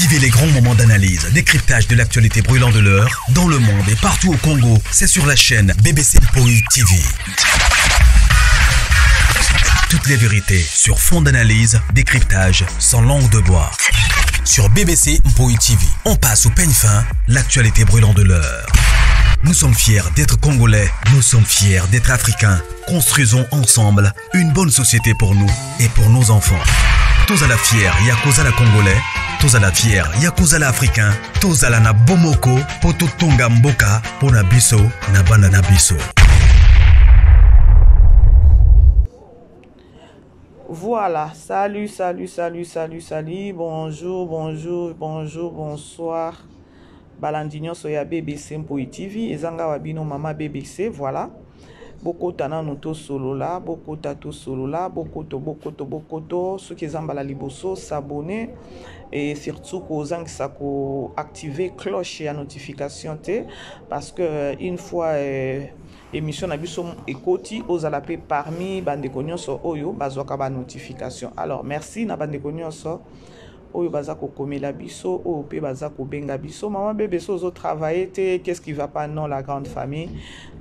Vivez les grands moments d'analyse, décryptage de l'actualité brûlante de l'heure, dans le monde et partout au Congo. C'est sur la chaîne BBC Mpoi TV. Toutes les vérités sur fond d'analyse, décryptage, sans langue de bois. Sur BBC Mpoi TV, on passe au peigne fin l'actualité brûlante de l'heure. Nous sommes fiers d'être Congolais, nous sommes fiers d'être Africains. Construisons ensemble une bonne société pour nous et pour nos enfants. Tous à la fière, Yakuza la Congolais, tous à la fière, Yakuza la Africain, tous à la na Bomoko, Poto Tonga Mboka, Pona Biso, na Bana na Biso. Voilà, salut, salut, salut, salut, salut, bonjour, bonjour, bonjour, bonsoir. Balandi nyonso ya BBC Mpoi TV, ezanga wa bino mama BBC, voilà. Bokota nanu tosolola, bokota tosolola, bokoto, bokoto, bokoto, soki eza mbala liboso, s'abonner et surtout kozangisa ko activer cloche ya notification te parce que une fois émission na biso ekoti ozala pe parmi bandeko nyonso oyo bazwaka ba notification. Alors merci na bandeko nyonso oyo baza kokomela biso, oyo pe baza kobenga biso. Maman bébé so ozo travailler te, qu'est-ce qui va pas? Non, la grande famille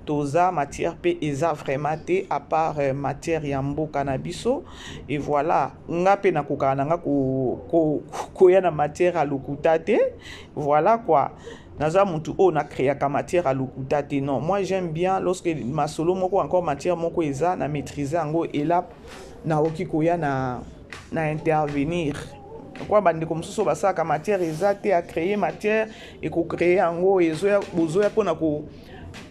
toza matière pe eza vraiment te à part matière ya mboka na biso. Et voilà, nga pe nakokaka na nga koya na matière ya lokuta te. Voilà quoi. Naza mutu oyo na créaka matière ya lokuta te. Non, moi j'aime bien lorsque masolo moko encore matière moko eza na maîtriser yango et là naoki koya na intervenir. Kwa bandeko mosusu basalaka matière eza te, a créer matière et ko créer yango ezoya bozoya mpona ko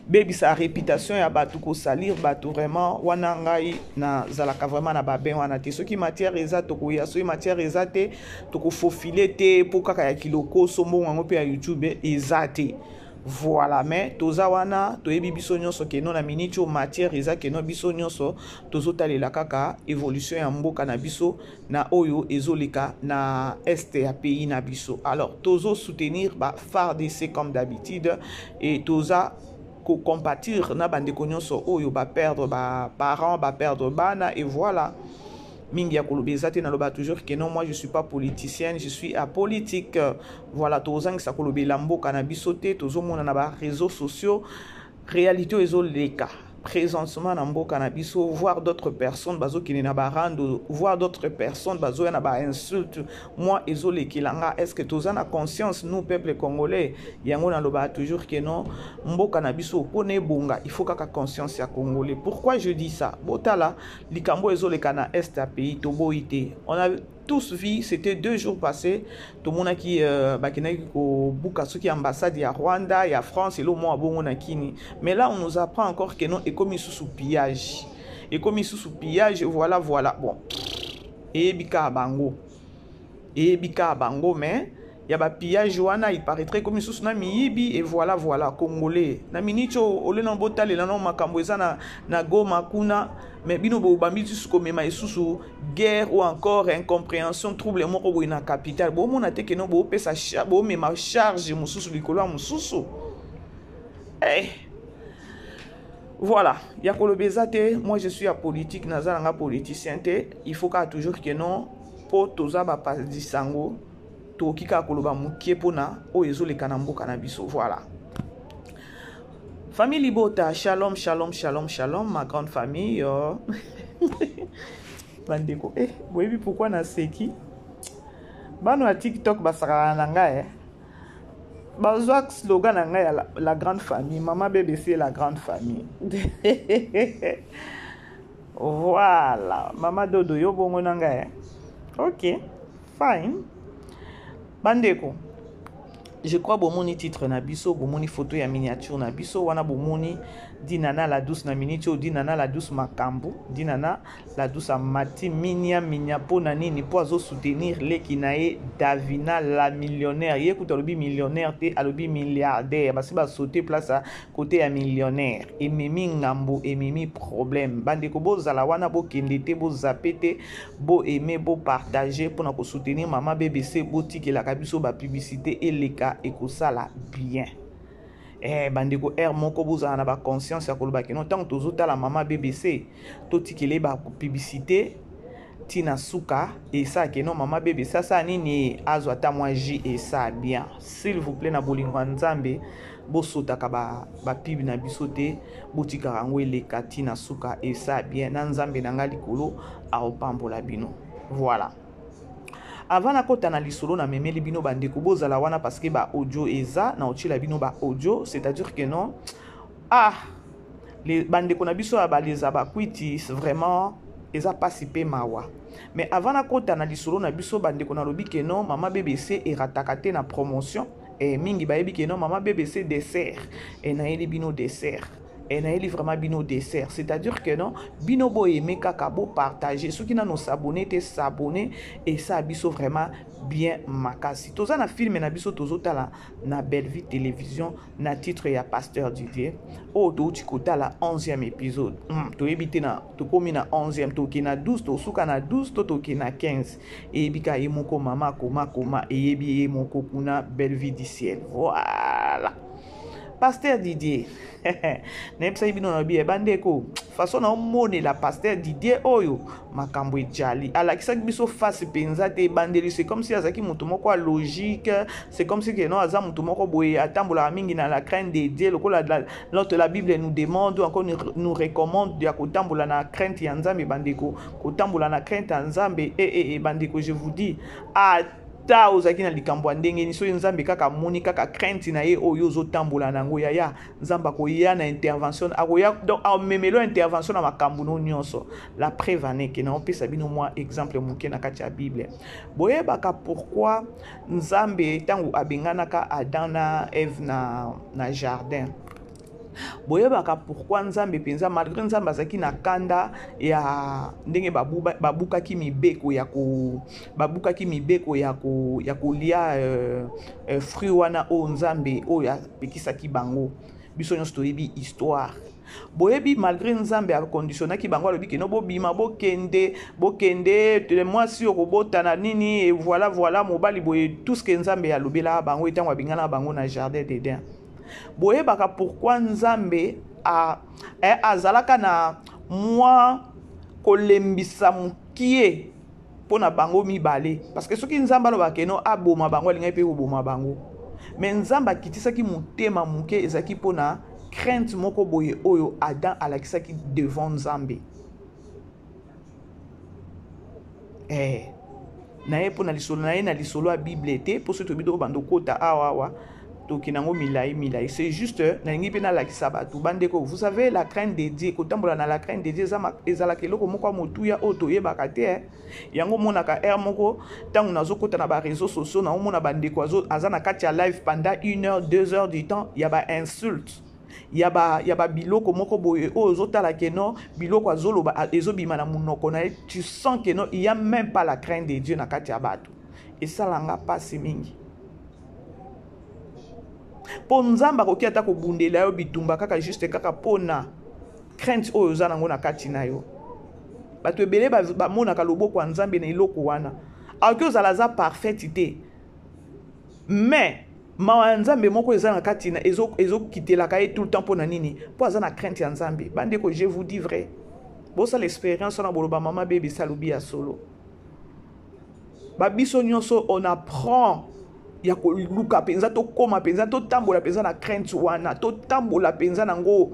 bebisa réputation ya bato, kosalir bato. Vraiment wana ngai nazalaka vraiment na babin wana te. Soki matière eza tokoya, soki matière eza te tokofofile te po kaka ya kilokoso mbongo yango mpe ya YouTube eza te. Voilà, mais toza wana toyebi biso nyonso keno na minute oyo matière eza keno biso nyonso tozotalela kaka évolution ya mboka na biso na oyo ezoleka na est ya pays na biso. Alors tozo soutenir ba FARDC comme d'habitude et toza ko compatir na bandeko nyonso oyo ba perdre ba parents, ba perdre bana et voilà. Mingi ya koloba eza te, naloba toujours que non, moi je suis pas politicienne, je suis apolitique. Voilà, tozangisa kolobela mboka na biso te, tozomona na ba réseaux sociaux réalité oyo ezoleka présentement na mboka na biso, voir d'autres personnes bazokende na ba rando, voir d'autres personnes bazoya na ba insulte. Moi ezolekela nga, est-ce que toza na conscience nous peuple congolais? Yango naloba toujours que non, mboka na biso mpona ebonga, il faut kaka conscience ya congolais. Pourquoi je dis ça? Botala likambo ezoleka na est ya pays, toboyi te. On a tous vu, c'était 2 jours passés, tout le monde qui bakendaki kobuka soki ambassade ya Rwanda, ya France, et le mot abongo na kini. Mais là on nous apprend encore que non, ekomi sous pillage. Ekomi sous pillage, voilà, voilà. Bon. Et bika bango. Et bika bango, mais ya ba pillage wana, il paraîtrait comme sous na miyibi et voilà, voilà, congolais. Na minute ole na botale na makambo eza na Goma kuna, mais bino bo bambi lisusu komema lisusu guerre ou encore incompréhension, trouble moko boye na capitale. Bo mona te ke no bo pesa bo mema charge mosusu likolo ya mosusu. Eh. Voilà, ya koloba eza te, moi je suis apolitique, naza nanga politicien te. Il faut kaka toujours que non, po toza ba padisango, tokoki kaka koloba mokie mpona oyo ezoleka na mboka na biso. Voilà. Famille Libota, shalom, shalom, shalom, shalom, ma grande famille. Oh. Bandeko, boyebi pourquoi naseki? Bano ya TikTok basakana na ngai, eh. Bazwa slogan na ngai ya la grande famille, maman BBC la grande famille. Voilà, maman Dodo yo bongo na ngai, eh. OK, fine. Bandeko, je crois bomoni titre na biso, bomoni photo ya miniature na biso, wana bomoni Dinana la douce na minute oyo, Dinana la douce makambu, Dinana la douce amati minia minia po na nini, po azo soutenir leki na ye Davina la millionnaire. Ye kuta alobi millionnaire te, alobi milliardaire. Basi ba sauter place à côté ya millionnaire. Ememi ngambo, ememi problème. Bandeko bozala wana bokende te, bozape te, bo aimer, bo partager pour na ko soutenir maman BBC, botikelaka biso ba publicité eleka ekosala bien. Bandeko R moko bozala na ba conscience ya koloba ke non, tant tozotala maman BBC, totikele ba publicité, Tina suka esala que non mama bebe sasa nini azwa ata mwa jus esa bien. S'il vous plaît, na bolingo ya Nzambe, bosotaka ba pub na biso te, botikaka yango eleka tina suka esa bien, na Nzambe na nga likolo aopambola bino. Voilà. Avant nakota na lisolo na memeli bino bandeko, bozala wana parce que ba audio eza na otiela bino ba audio, c'est-à-dire que non, ah, les bandeko na biso ya baleza bakwiti vraiment eza pasi pe mawa. Mais avant nakota na lisolo na biso bandeko, nalobi ke non, mama BBC erataka te na promotion. E mingi bayebi ke non, mama BBC dessert, e nayeli bino dessert, e nayeli vraiment bino dessert, c'est-à-dire que non, bino boyeme kaka bo partager, soki nano s'abonner te, s'abonner, et ça biso vraiment bien makasi. Toza na film na biso tozotala na Bellevue Télévision na titre ya Pasteur Didier, oyo touti kotala 11e épisode. Toyebi te na tokomi na 11e, toke na 12, tosuka na 12 to toke na 15. Eyebi ka ye moko mama koma koma, eyebi ye moko kuna Bellevue du ciel. Voilà. Pasteur Didier. Nayebisaki bino na bi bandeko, façon na omonela Pasteur Didier oyo makambo ejali. Alakisaki biso face penza te ebandeli, c'est comme si azalaki moto moko ya logique, c'est comme si que non, aza moto moko boye atambolaka mingi na la crainte de Dieu, lokola notre la Bible nous demande ou encore nous recommande ya kotambola na crainte ya Nzambe. Bandeko, kotambola na crainte ya Nzambe, bandeko, je vous dis, ata ozalaki na likambo ya ndenge nini, soki Nzambe kaka amoni kaka crainte na ye oyo ozotambola nango, yaya, Nzambe akoya na intervention, akoya donc amemelo intervention na makambo no nyonso. La preuve en est que na opesa bino mwa exemple moke na kati ya Bible. Boyebaka pourquoi Nzambe ntango abenganaka Adam na Ève na jardin, boyebaka pourquoi Nzambe mpenza, malgré Nzambe azalaki na kanda ya ndenge babukaki mibeko ya ko, babukaki mibeko ya ko, ya kolia fruit wana oyo Nzambe oyo apekisaki bango. Biso nyonso toyebi histoire. Boyebi malgré Nzambe akonditionnaki bango, alobi ke no, bobima, bokende, bokende, mwasi okobota na nini, et voilà, voilà, mobali boye, tout ce que Nzambe alobelaka bango ntango abengana bango na jardin d'Éden. Boyebaka pourquoi Nzambe azalaka na mwa kolembisa mokie mpona bango mibale? Parce que soki Nzambe alobaka eno aboma bango, alingaki mpe koboma bango. Mais Nzambe akitisaki motema moke, ezalaki mpona crainte moko boye oyo Adam alakisaki devant Nzambe. Na ye mpona lisolo na ye, na lisolo ya Bible te, mpo soki toyebi tokobanda okota awa awa, tokende yango milai milai. C'est juste nalingi mpe nalakisa bato, bandeko, vous savez, la crainte de Dieu, kotambola na la crainte de Dieu ezalaka eloko moko ya motuya oyo toyebaka te. Yango omonaka heure moko ntango nazokota na baréseaux sociaux, naomona bandeko aza na kati ya live pendant 1 heure, 2 heures du temps, ya bainsulte, ya babiloko moko boye oyo ozotala ke non, biloko azoloba ezobima na monoko na ye, tu sens que non, il y a même pas la crainte de Dieu na kati ya bato. Esalanga mpasi mingi, mpo Nzambe akoki ata kobundela yo bitumba kaka juste kaka mpona crainte oyo oza nango na kati na yo. Bato ebele bamonaka loboko ya Nzambe na eloko wana. Akoki ozala aza parfaite te, mais mawa ya Nzambe moko eza na kati na ezokitelaka ye tout le temps. Mpo na nini? Mpo aza na crainte ya Nzambe. Bandeko, je vous dis vrai, bosala expérience wana, boloba mama bebisa alobi ya solo. Babiso nyonso, on apprend ya koluka mpenza tokóma mpenza, totambola mpenza na crainte wana, totambola mpenza nango,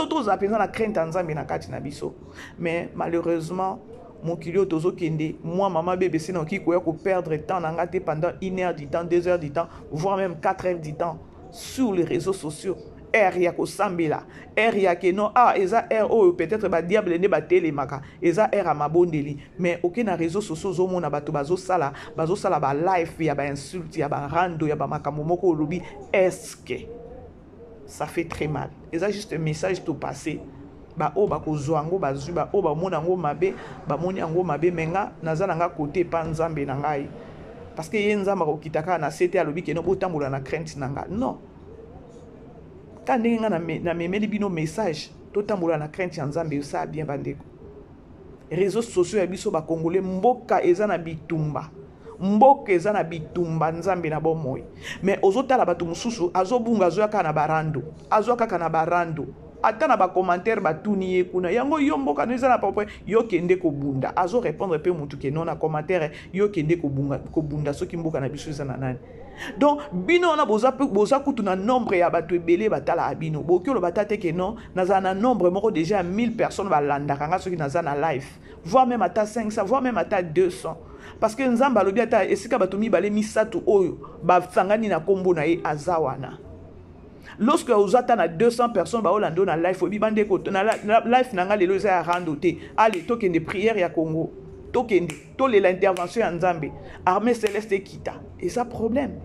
tozala mpenza na crainte ya Nzambe na kati na biso. Mais malheureusement, mokili oyo tozokende, moi mama BBC nakoki koya koperdre temps na nga te pendant 1 heure du temps, 2 heures du temps, voire même 4 heures du temps sur les réseaux sociaux. Heure ya kosambela, heure ya keno, ah, eza heure oyo peut-être badiable nde batelemaka, eza heure ya mabondeli. Mais oke na réseaux sociaux, ozomona bato bazosala balive ya bainsulte, ya barando, ya bamakambo moko olobi est-ce que ça fait très mal. Eza juste un message to passer. Baoyo bakozwa yango bazwi, baoyo bamona yango mabe bamoni yango mabe. Me nga naza na nga kote epa Nzambe na ngai, parce que ye Nzambe akokita kaka na se te, alobi keno botambola na crainte na nga. Non, ka ndenge nga namemeli bino message, totambola na crainte ya Nzambe, osala bien. Bandeko, réseaux sociaux ya biso bakongole, mboka eza na bitumba, mboka eza na bitumba, Nzambe na bomoi. Mais ozotala bato mosusu azobunga, azoya kaka na barando, azwa kaka na barando. Ata na bacommentaire batuni ye kuna yango, yo mboka no eza na propre, yo kende kobunda. Azo répondre mpe mutu ke non, na commentaire, yo kende kobunda soki mboka na biso eza na nani. Donc bino wana boza, boza kutu na nombre ya bato ebele batalaka bino. Bokoki oloba ta te ke non, nazala na nombre moko déjà ya 1000 personnes balandaka nga soki naza na live, voire même ata 500, voire même ata 200, parce que Nzambe alobi ata esika bato mibale, misato oyo basangani na nkombo na ye, aza wana. Lorsque oza ata na 200 personnes baolanda oyo na live, oyebi bandeko, na live na nga lelo eza ya rando te. Ale, tokende prière ya Congo, tokende tolela intervention ya Nzambe, armée céleste ekita. Eza problème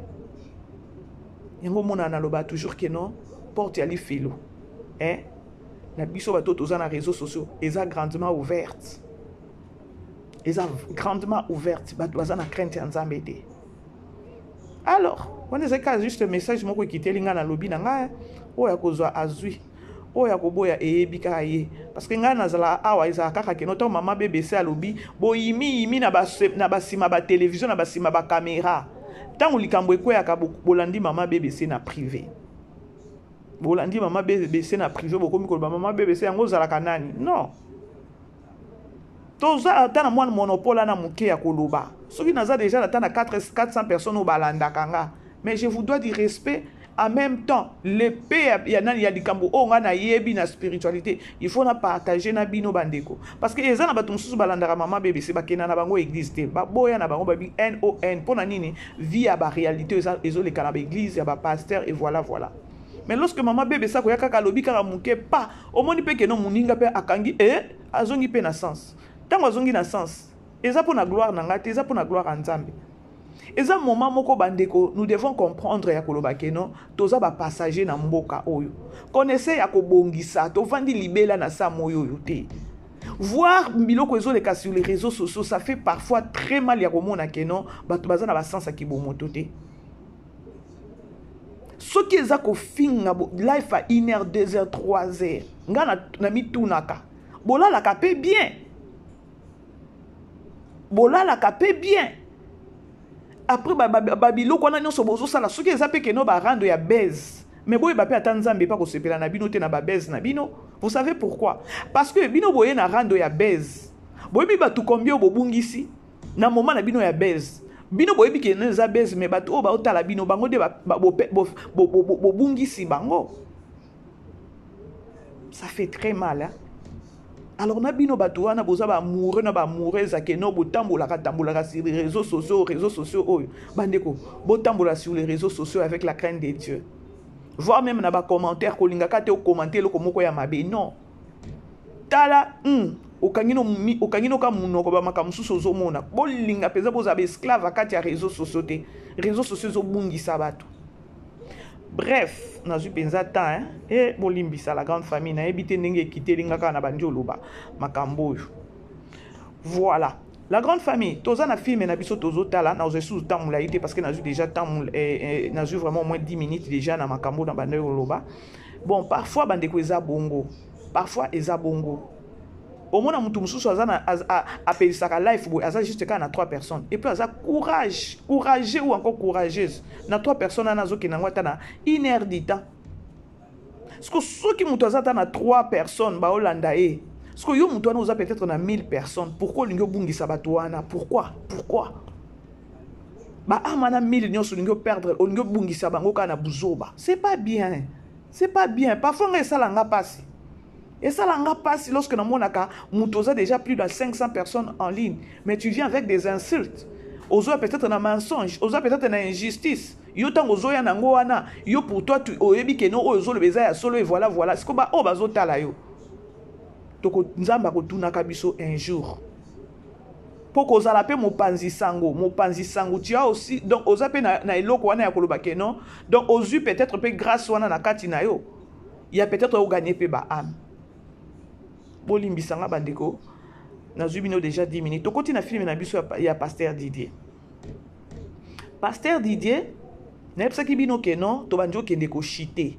yango. Omonana naloba toujours ke non, porte ya lifelo, eh? Na biso bato toza na réseaux sociaux, eza grandement ouverte, eza grandement ouverte. Bato baza na crainte ya Nzambe te. Alors wana ezali kaka juste message moko ekiteli ngai, nalobi na ngai. Oyo akozwa azwi, oyo akoboya eyebi kaka ye, parce que ngai nazala awa, ezala kaka keno ntango mama BBC alobi boyimiyimi na basima batelevizio, na basima bakamera. Ntango likambo ekweyaka, bolandi mama BBC na privé, bolandi mama BBC na privé, bokomi koloba mama BBC yango ozalaka nani. Non, toza ata na mwana monopole wana moke ya koloba. Soki naza déjà ata na 400 personnes oyo balandaka nga, mais je vous dois du respect. En même temps, lepe ya nani ya likambo oyo ngai nayebi na spiritualité, il faut na partager na bino bandeko, parce que eza na bato mosusu balandaka mama BBC, bakenda na bango église te, baboya na bango, babi non. Mpo na nini? Vie ya baréalité ezoleka na baéglise ya bapasteur et voilà, voilà. Mais lorsque mama BBC akoya kaka, alobi kaka moke pa, omoni mpe keno moninga mpe akangi e azongi mpe na sens. Ntango azongi na sens, eza mpo na gloire na ngai te, eza mpo na gloire ya Nzambe. Eza moment moko, bandeko, nous devons comprendre ya koloba ke non, toza bapassager na mboka oyo. Connaissez ya kobongisa, tovandi libela na sa moi oyo te. Voir biloko ezoleka sur les réseaux sociaux, ça fait parfois très mal ya komona ke non, bato baza na basens ya kibomoto te. Soki eza kofinga live à 1 heure, 2 heures, 3 heures, nga na mitunaka, bolalaka mpe bien? Bolalaka mpe bien? Après babiloko wana nyonso bozosala, soki eza mpe keno barando ya base, mais boyeba mpe ata Nzambe mpe akosepela na bino te na babase na bino. Vous savez pourquoi? Parce que bino boye na rando ya base, boyebi bato combien bobungisi na moment na bino ya base. Bino boyebi ke eza base, mais bato oyo baotala bino, bango nde bobungisi bango. Ça fait très mal, hein? Alors na bino bato wana boza baamoureux na baamoureuse akeno, botambolaka tambolaka sur les réseaux sociaux, réseaux sociaux oyo, bandeko, botambola sur les réseaux sociaux avec la crainte de Dieu. Voire même na bacommentaire, kolingaka te okommente eloko moko ya mabe. Non, tala, okangi noka monoko, bamakambo mosusu ozomona. Bolinga mpenza bozala baesclave kati ya réseaux sociaux te. Réseaux sociaux ezobungisa bato. Bref, nazwi mpenza temps, hein? E bolimbisa la grande famille, nayebi te ndenge ekiteli nga kaka na bandi oloba makambo oyo. Voilà la grande famille, toza na film na biso tozotala. Nazwa lisusu temps molai te, parce que nazwi déjà temps, nazwi vraiment au moins 10 minutes déjà na makambo na bandi oloba. Bon, parfois bandeko eza bongo, parfois eza bongo. Omona mutu mosusu aza na apelisaka live boye, aza juste kaka na trois personnes, et puis aza courage, courageux ou encore courageuse na trois personnes wana, azokende yango ata na une heure du temps. Siko soki moto aza ata na trois personnes baolanda ye, siko yo moto wana oza peut-être na 1000 personnes, pourquoi olingi obungisa bato wana? Pourquoi? Pourquoi baama na 1000 nyonso olingi operdre, olingi obungisa bango kaka na buzoba? C'est pas bien, c'est pas bien. Parfois ngai esalanga mpasi, esalanga mpasi lorsque namonaka moto oza déjà plus de 500 personnes en ligne, mais tu viens avec des insultes, ozoya peut-être na mensonge, oza peut-être na injustice. Yo ntango ozoya nango wana, yo pour toi oyebi ke no, oyo ozoloba eza ya solo et voilà, voilà. Siko baoyo bazotala yo, toko Nzambe akotunaka biso un jour mpo kozala mpe mopanzi sango. Mopanzi sango, tu as aussi, donc oza mpe na eloko wana ya koloba ke non, donc ozwi peut-être mpe grâce wana na kati na yo ya peut-être oganye mpe baâme. Bolimbisanga bandeko, nazwi bino déjà 10 minutes. Tokoti na film na biso ya pasteur Didier. Pasteur Didier, nayebisaki bino ke non, tobandi okende koshite,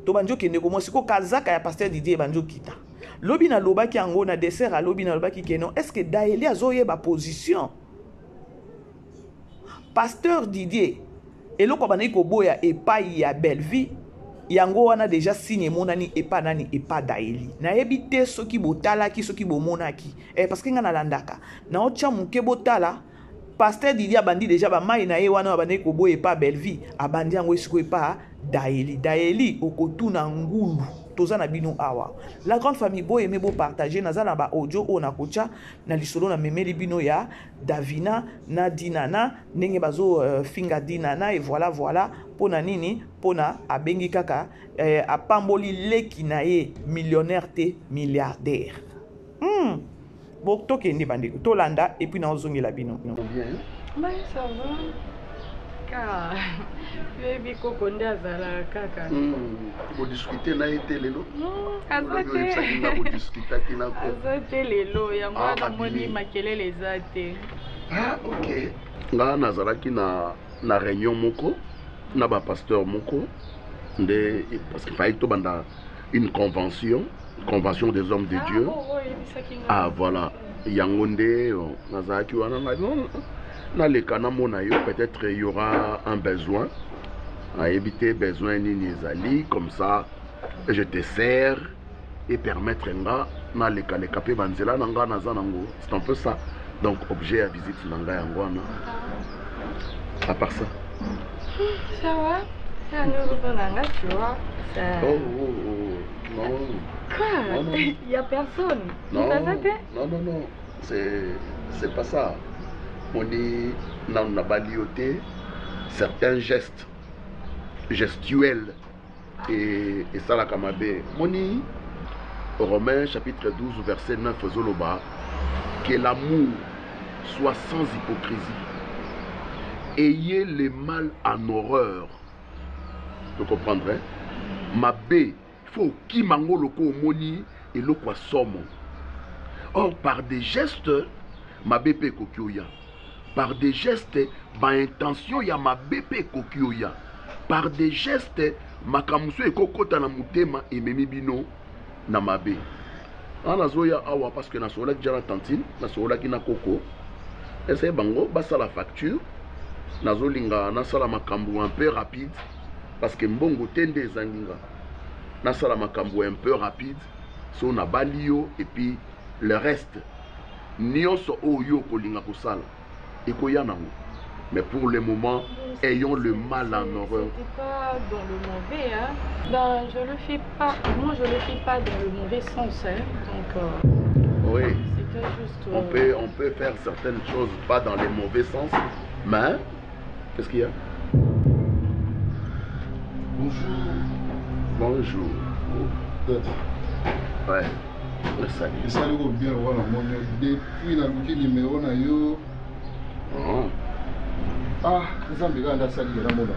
tobandi okende komwa. Sikoyo kazaka ya pasteur Didier ebandi okita. Lobi nalobaki yango na dessert, alobi, nalobaki ke non, est ce que Daeli azoyeba position pasteur Didier? Eloko abandaki koboya epai ya Bellevie. Yango wana deja signe emonani epa nani? Epa Daeli. Nayebi te soki botalaki, soki bomonaki. Eh, parce que nga nalandaka. Naotya moke botala. Pasteur Didier abandi deja ba mai na ye wana abandaki koboya epa Bellevue, abandi yango sikoyo epa Daeli. Daeli okotuna ngulu. Toza na bino awa. La grande famille bo aimer bo partager naza na ba audio oyo nakotya na lisolo na memeli bino ya Davina na Dinana ndenge bazo finga Dinana et voilà voilà pona nini pona abengi kaka apamboli leki na ye millionnaire te milliardaire. Bon tokende bandeko tolanda et puis naozongela bino. Bien. Mais ça va. Car yebi koko nde azalaka kaka. Bodiscute na ye te lelo? Aza te. Oyebisaki nga bodiscutaki na koko. Aza te lelo, yango Ah, wana namoni abimi. makelele eza te. Ah, ok. Nga nazalaki na réunion moko na ba pasteur moko nde parce qu'il fallait tobanda une convention, convention des hommes de Ah, Dieu. oh, oh, oyebisaki nga. Ah, voilà. Yango nde nazalaki wana ngai non, naleka namona yo, peut-être il y aura un besoin. Nayebi te besoin nini ezali, comme ça je te sers et permettre nga nalekaleka mpe banzela na nga naza nango. C'est un peu ça. Donc objet ya visite na ngai yango wana. À part ça. Ça va? Ça nous reprend nga, tu vois. Ça... Oh, oh, oh, non. Quoi? Non, non. Il y a personne. Non. T'as ça, t'es? Non, non, non. C'est pas ça. On dit, non, on n'a pas lioté certains gestes gestuels et ça la kamabe. Moni, Romains chapitre 12 verset 9 Zoloba, que l'amour soit sans hypocrisie. Ayez le mal en horreur. Tu comprends, hein? Mabe, faut qui mango loko moni et loko somo. Or, par des gestes, mabe pe kokioya. Par des gestes, ba intention ya mabe pe kokioya. Par des gestes, makamso ekokota na motema ememi bino na mabe. Ana zoya awa parce que na solaki déjà na tantine, na solaki na koko. Essaye bango basala facture. Nazolinga nasala makambo un peu rapide parce que mbongo te nde ezangi nga. Nasala makambo un peu rapide so na bali yo et puis le reste nyonso oyo kolinga kosala ekoya nango. Mais pour le moment, ayons le mal en horreur. C'était pas dans le mauvais, hein. Ben, je le fais pas. Moi, je le fais pas dans le mauvais sens, hein. Donc, Oui. c'était juste, On peut faire certaines choses pas dans le mauvais sens, mais qu'est-ce qu'il y a? Bonjour. Bonjour. Dadi. Ouais. Le salut. Le salut au bien, voilà, mon depuis la luki numéro na yo. Oh. Ah, Nzambe kaka nde asali ye na mona.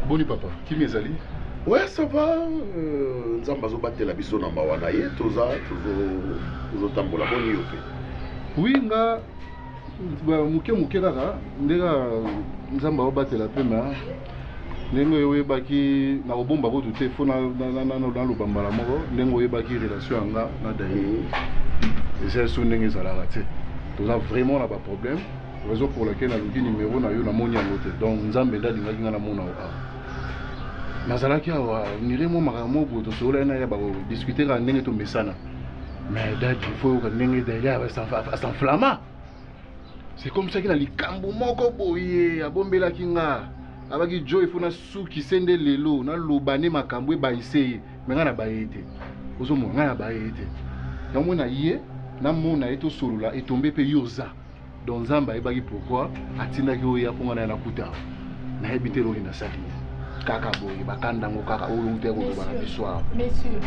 Boni papa, kimi ezali? Ouais, ça va. Nzambe azobatela biso na mawa na ye, toza, tozotambola boni yo pe. Oui, nga, ba, moke moke kaka, ndenge Nzambe azobatela pe, mais ndenge oyo oyebaki na kobomba kutu te, fo naloba mbala moko, ndenge oyebaki relation ya nga na Daye. Eza so ndenge ezalaka te. Toza vraiment na ba problème. Raison pour laquelle naluki numéro na yo namoni yango te. Donc Nzambe nde alingaki nga namona yo awa. Nazalaki awa, nire mwa makambo moko boye tosololaki na ye, badiscute kaka ndenge tomesana. Mais dadi, il faut yoka ndenge Daye asanflama. C'est comme ça qu'il a likambo moko boye abombelaki nga. Abaki Joe, il faut nasukise nde lelo, naloba nde makambo ebayise ye. Mais nga na baye te. Ozomona, nga na baye te. Yango na ye, namona ye tosolola, etombe mpe yoza. Donc Nzambe ayebaki pourquoi atindaki oyo ya mpo nga na ye nakuta. Nayebi te eloko nasali ye. Kaka boye, bakanda yango kaka oyo outi ya koloba na biso awa. Monsieur,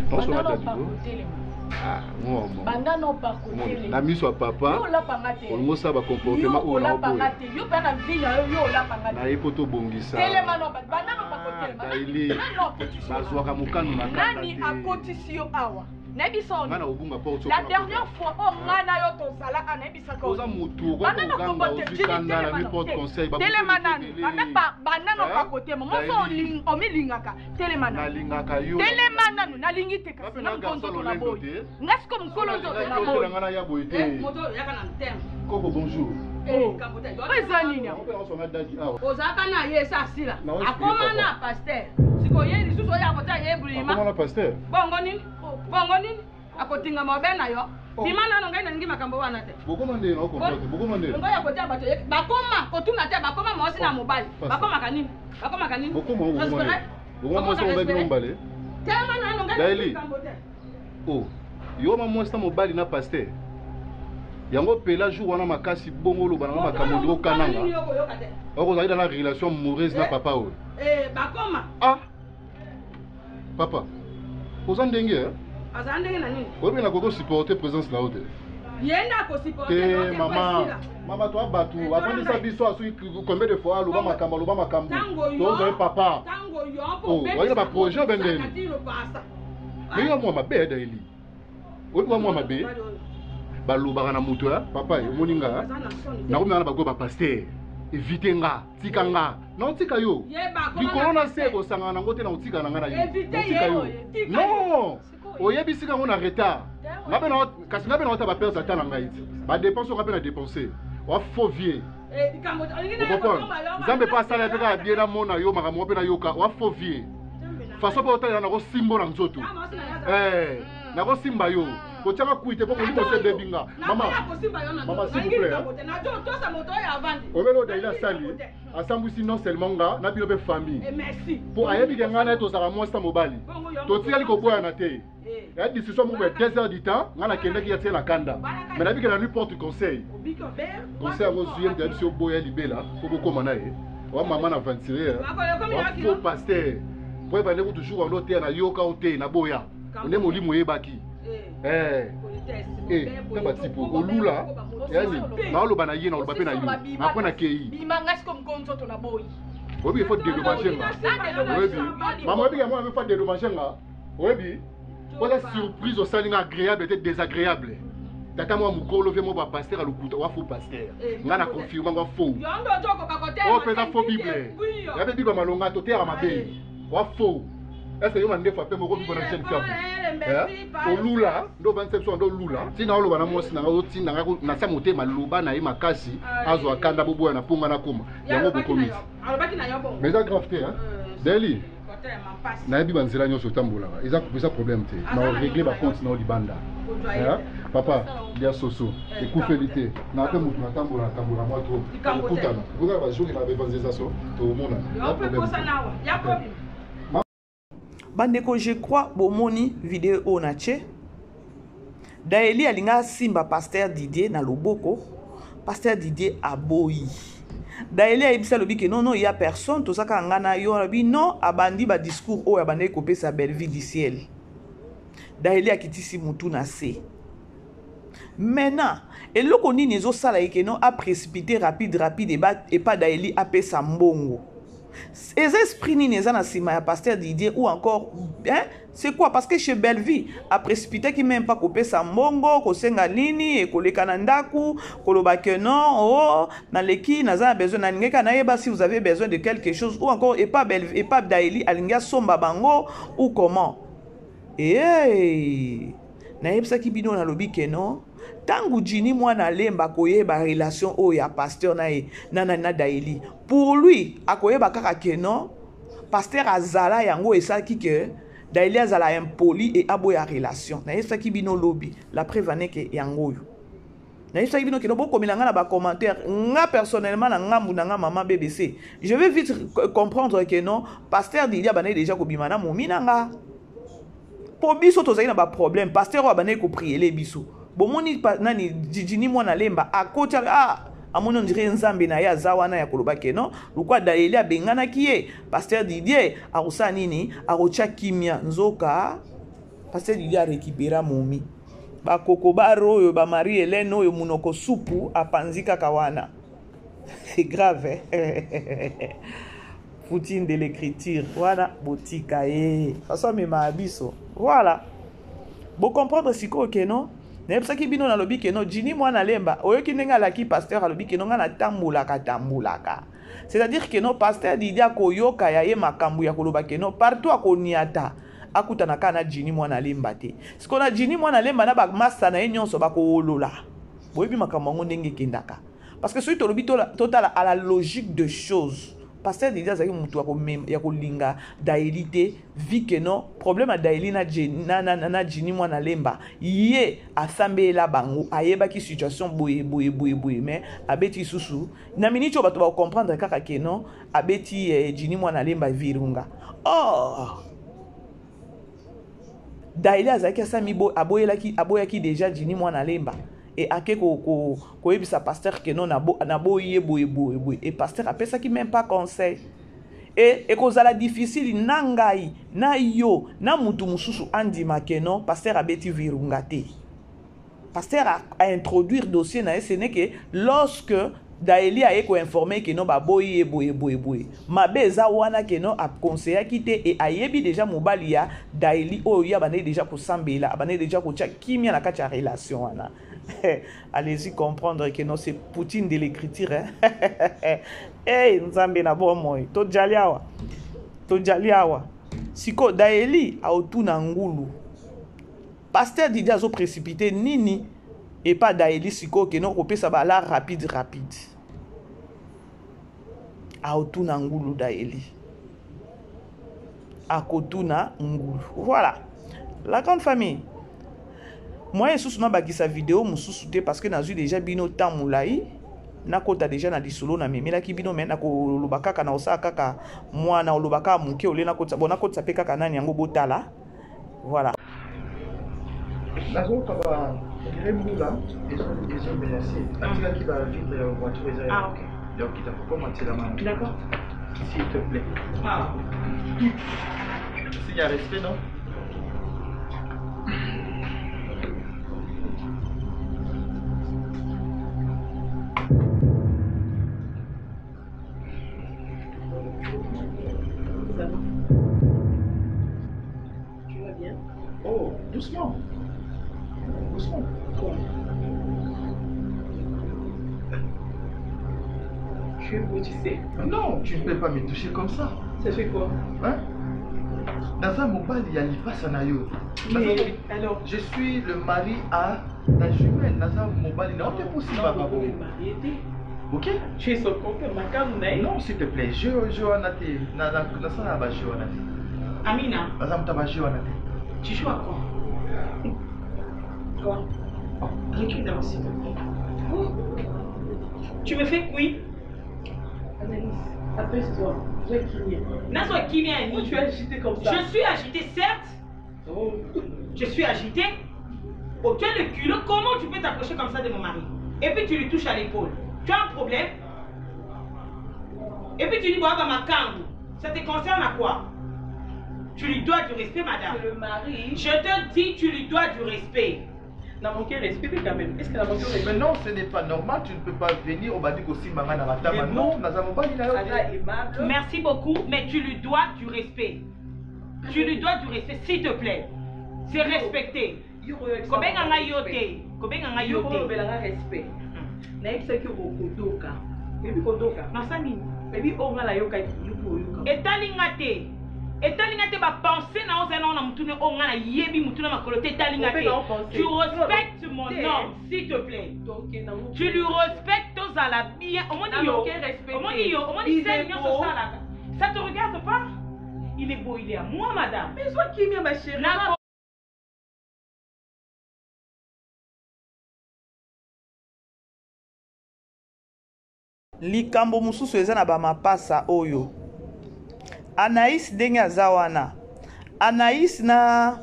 Bonsoir, banda Daddy. na oparkotelema. Ah, moi, moi. Banda na oparkotelema. Na miso ya papa, Yo olapanga te. olingo osala ba comportement Yo oyo na olapanga oboya. te. Yo mpe na vie na yo, yo olapanga te. Na ye po tobongisa. Telema na opa-, banda na oparkotelema. Ah, Daily. Nani akotisi yo awa? Bazwaka mokano na kanda Nani te. akotisi yo awa? Nayebisa yo Nga na nini? kobunga porte La soki dernière nakota. fois, oh, nga na yo tozala, ah, nayebisaka yo Oza nini? motu, okoki Banda na koganga, kobote, ozwi Jimmy, kanda na telema mi na porte te. conseil, ba Telema bokoli nanu. ebele. Banda pa-, banda na Hein? pakotema. Moso Daily. omilingaka. Telema nanu. Nalingaka yo. Telema nanu, nalingi te kasi, Nga pe nga na mokolo garçon nzoto na lolendo boyi. te. Nga siko mokolo nzoto na Nalingaki boyi. otela nga na ya boye te. Eh, moto oyo yaka na motema. Koko, bonjour. Eh, likambo te. Oyo eza nini yango? Yango mpe naosonga dadi awa. Ozalaka na ye esa asila. Na oyo Akoma expliquer na papa. pasteur. Sikoyo ye lisusu oyo akotia ye brima. Akoma na pasteur. Bongo nini? Bongo nini? Akotingama obe na yo. Oh. Bima nano ngai nalingi makambo wana te. Bokoma nde na okomprendre. Bokoma nde. Ngai akotia bato ye bakoma kotuna te bakoma mwasi na oh. mobali. Bakomaka nini? Bakomaka nini? Bokoma bokoma nde. Bokoma mwasi na mobali bino mibale. Tema nano ngai nalingi likambo te. Oh. Yo ma mwasi na mobali na pasteur. Yango pela jour wana makasi bongo oloba nanga makambo ndiko kananga. Okozali na relation amoureuse na eh? papa oyo. Eh, bakoma. Ah. Papa. Oza ndenge eh? Aza ndenge na nini? Oyebi nakoki kosupporter présence na yo te. Ye nde akosupporter te mama. Mama toi bato eh, afandisa biso asoki combien de fois aloba makambo aloba makambo tozwa ye papa. Tango yo mpo Oh, oyebi na baprojet obe ndeni. Mais yo mwa mabe Daily. Oyebi wa mwa mabe. Balobaka na moto ya papa omoni nga. Nakomi na bago ba pasteur. Évite nga, tika nga. Naotika yo. Likolo na se ekosangana nango te naotika na nga na yo. Naotika yo. Non! Oyebisi nga ngo na retard. Nga pe na kasi nga pe na ota ba perte ata na ngai ti. Ba dépense nga pe na dépenser. Wa faux vieux. Okoprendre? Nzambe pe asala pe kaka bien namona yo makambo mpe nayoka wa faux vieux. Façon mpe otalela nakosimbo na nzoto. Eh, nakosimba yo. Kotiaka kui te mpo molimo se ebebi nga. Mama, mama s'il vous plaît. Obele oyo Dalila asali, asambwisi non seulement nga na bino mpe famille. Mpo ayebi ke ngai na ye tozalaka mwasi na mobali. Totikali koboyana te. Ya discussion moko ya 2 heures du temps, nga nakendaki ya tie na kanda. Mais nayebi ke na lui porte conseil. Conseil yango zwi ye moto ayebisi yo boya libela mpo bokóma na ye. Wa mama na aventurier, wa faux pasteur. Po ebande kutu jour wana oteya na yoka o te na boya. Nde molimo oyebaki. Eh. Eh, ta batipo olula yani naoloba na ye naoloba mpe na yo apres nakei bima nga siko moko nzoto na boyi oyebi il faut dédommager nga oyebi mama oyebi yango il faut dédommager nga oyebi oza surprise osali nga agréable te désagréable tata mwa mokolo ve mwa bapaster ya lokuta wa faux paster eh, nga na confirme ngo faux oyo mpenza faux bible ya mpe bible malonga toteyaka mabe wa faux ese yo mandefu ape moko bibo na jeune fille eh? olula nde ovandisa biso nde olula ntina oloba na mwasi na ngai otinda ngai natia motema loba na ye makasi azwa kanda boboya na mponga nakoma yango bokomisi mais eza grave te euh, deli nayebi banzela nyonso otambolaka eza problème te na oregle bacompte na yo libanda papa lia soso eh, ekufeli te na mpe motu natambola natambola mwa trop okutana okokaka bajour na baevangelisation tomonana Bandeko je crois bomoni video oyo na tie Daeli alinga asimba pasteur Didier na loboko pasteur Didier aboyi Daeli ayebisi alobi ke non non ya personne toza kaka nga na yo alobi non abandi ba discours oyo abandaki kopesa Bellevue du ciel Daeli akitisi mutu na se maintenant eloko nini ezosala ye ke non aprécipité rapide rapide epa Daeli apesa mbongo eza esprit nini eza na nsima ya pasteur Didier ou encore hein? c'est quoi parce que chez Bellevue aprécipitaki même pas kopesa mbongo kosenga nini ekoleka na ndaku koloba que non oh naleki naza na besoin nalingaki kaka nayeba si vous avez besoin de quelque chose ou encore epa Bellevue epa Daeli alingi asomba bango ou comment hey! nayebisaki bino nalobi ke non ntango Ginny mwana lemba akoyeba relation oyo ya pasteur na ye na na, na Daeli pour lui akoyeba kaka ke non pasteur azala yango esalaki ke Daeli azala impoli et aboya relation nayebisaki bino lobi la preuve aneke yango oyo nayebisaki bino kino bokomela nga na bacommentaire nga personnellement na ngambu na nga mama bbc je vais vite comprendre que non pasteur Didier abandaki déjà kobima na momi na nga mpo biso tozali na baproblème pasteur oyo abandaki kopriele biso bomoni nani jijini mwana lemba akoti ah, amoni ondire nzambe na ye aza wana ya koloba ke non lokwa dayeli abenganaki ye pasteur didier akosala nini akotya kimia nzoka pasteur didier arekipera momi bakoko baro oyo ba marie helene oyo monoko supu apanzi kaka wana c'est grave eh? poutine de l'écriture wana botika ye façon amemaka biso voilà bocomprendre sikoyo ke non nayebisaki bino nalobi ke non jini mwana lemba oyoki ndenge alaki pasteur alobi ke non ngai natambolaka tambolaka c'est-à-dire ke non pasteur didi akoyoka ya ye makambo ya koloba ke non partout akoniata akutana kaka na jini mwana lemba te sikoyo na jini mwana lemba na bamasta na ye nyonso bakowolola boyebi makambo yango ndenge ekendaka parce que soki tolobi totala à la logique de choses. Pasteur Didier azalaki mutu ya kolinga Daeli te, vu que non problème ya Daeli na, na, na, na, na Jimmy mwana lemba, ye asambela bango, ayebaki situation boye boye boye boye, mais abeti lisusu na minute oyo bato ba comprendre kaka que non abeti eh, Jimmy mwana lemba virunga. Or Daeli azalaki asami aboyelaki aboyaki déjà Jimmy mwana lemba et ake ko ko koyebisa pasteur que non naboyi ye boye boye boye, et pasteur apesaki même pas conseil. Et ekozala difficile na ngai na yo na mutu mususu andima que non pasteur abeti virunga te. Pasteur a, a introduire dossier na ye, ce n'est que lorsque Daeli aye ko informer que non baboyi ye boye boye boye. Mabe eza wana que non aconseillaki te et ayebi déjà mobali ya Daeli oyo ye abandaki déjà kosambela, abandaki déjà kotia kimia na kati ya relation wana. Allez-y comprendre que non c'est Poutine de l'écriture hein. Hey Nzambe na bomoi, tojali awa. Tojali awa. Siko Daeli aotuna ngulu. Pasteur Didier azo précipiter nini epa Daeli sikoyo que non kopesa ba la rapide rapide. Aotuna ngulu Daeli. Akotuna ngulu. Voilà. La grande famille. Moi lisusu nabakisa video mosusu te parce que nazwi déjà bino temps molai. Nakota déjà na lisolo na memelaki bino, mais nakoloba kaka na osala kaka mwana oloba kaka moke ole nakotisa, bon nakotisa pe kaka nani yango botala. Voilà. Nazoyoka ba dire mbula ezo menacer. Atikaki ba vitre ya voiture eza ya. Ah, ok. Donc il t'a pas menti la main. D'accord. S'il te plaît. Ah. S'il y a respect, non? Ça va? Tu vas bien? Oh, doucement. Doucement. Quoi? Tu es beau, tu sais. Non, tu ne peux pas me toucher comme ça. Ça fait quoi? Hein? Dans un mobile, il y a l'Ipass Anayo. Mais alors? Je suis le mari à ta jumelle. Dans un mobile, il n'y a pas possible, Non, papa. vous pouvez marier, t'es. Ok? Tu es son compère, ma cam, non? Non, s'il te plaît, je, je, on a été, na, na, na, ça, na, ba, je, on a été. Amina. Na, ça, ba, je, on a été. Tu joues à quoi? Quoi? Recule d'abord, s'il te plaît. Oh. Tu me fais oui? Anaïs, apaise-toi. Sois kimia. Nazo kimia, Annie. Pourquoi tu es agitée comme ça? Je suis agitée, certes. Oh. Je suis agitée. Oh, tu as le culot. Comment tu peux t'approcher comme ça de mon mari? Et puis tu lui touches à l'épaule. Tu as un problème? Et puis tu dis, bah, ma kangu. Ça te concerne à quoi? Tu lui dois du respect, madame. C'est le mari. Je te dis, tu lui dois du respect. N'a manqué respect quand même. Est-ce qu'elle a manqué respect? Mais non, ce n'est pas normal. Tu ne peux pas venir au Badiko Simbanga na Matama. Mais Non, Naza Mobali na yo. Aza aimable. Merci beaucoup, mais tu lui dois du respect. Tu lui dois du respect, s'il te plaît. C'est respecté. Yo, yo, yo, Kobenga nga yo te. Kobenga nga yo Yo, te. yo, yo, respect. Nayebisaki yo bokodoka. Oyebi kodoka? Nasala nini? Oyebi oyo nga nayokaki, yo mpe oyoka. Etali nga te. Etali nga te ba pensée na oza na mutune oyo nga nayebi mutune makolo te, etali nga te. Ope na o pensée. Tu respectes mon Te. homme, s'il te plaît. Tokende nango. Tu lui respectes, tozala bien. Omoni Na yo. manque respect te. Omoni yo, omoni Il scène est nyonso beau. osalaka. Ça te regarde pas? Il est beau, il est à moi, madame. Mais sois kimia, ma chérie. Na Likambo mosusu eza na ba mapasa oyo. Anaïs ndenge aza wana. Anaïs na,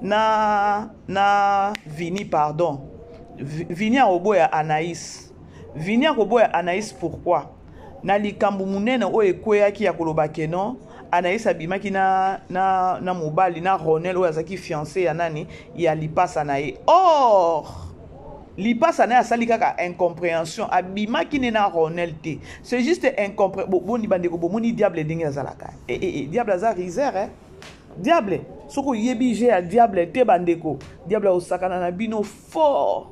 na, na Vini, pardon. Vini akoboya Anaïs. Vini akoboya Anaïs pourquoi? Na likambo munene oyo ekweyaki ya koloba ke non, Anaïs abimaki na, na, na mobali, na Ronel oyo azalaki fiancé ya nani, ya lipasa na ye. Or, lipasa na ye asali kaka incompréhension, abimaki ne na Ronel te. C'est juste incompré-, bo, boni bandeko, bomoni diable ndenge azalaka. Eh, eh, eh, diable aza riser, hein? Diable, soko yebi je ya diable te bandeko. Diable osakana na bino fort.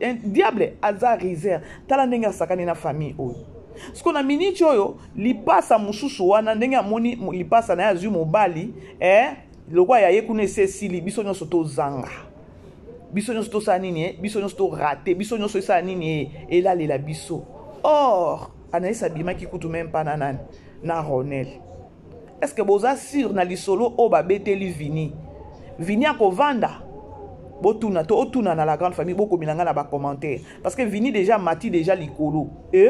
Un diable aza riser. Tala ndenge asakani na famille oyo. Siko na minute oyo, lipasa mosusu wana, ndenge amoni lipasa na ye azwi mobali, eh, lokwa ya ye kuna ese esili, biso nyonso tozanga. Biso nyonso tosala nini, eh? Biso nyonso to raté, biso nyonso esala nini, eh? Elalela biso. Or, Anaïs abimaki kutu même pas na nani na Ronel. Est-ce que boza sûr na lisolo oyo babeteli Vini? Vini akovanda botuna to otuna na la grande famille bokomela ngai na bacommentaire parce que Vini déjà mati déjà likolo e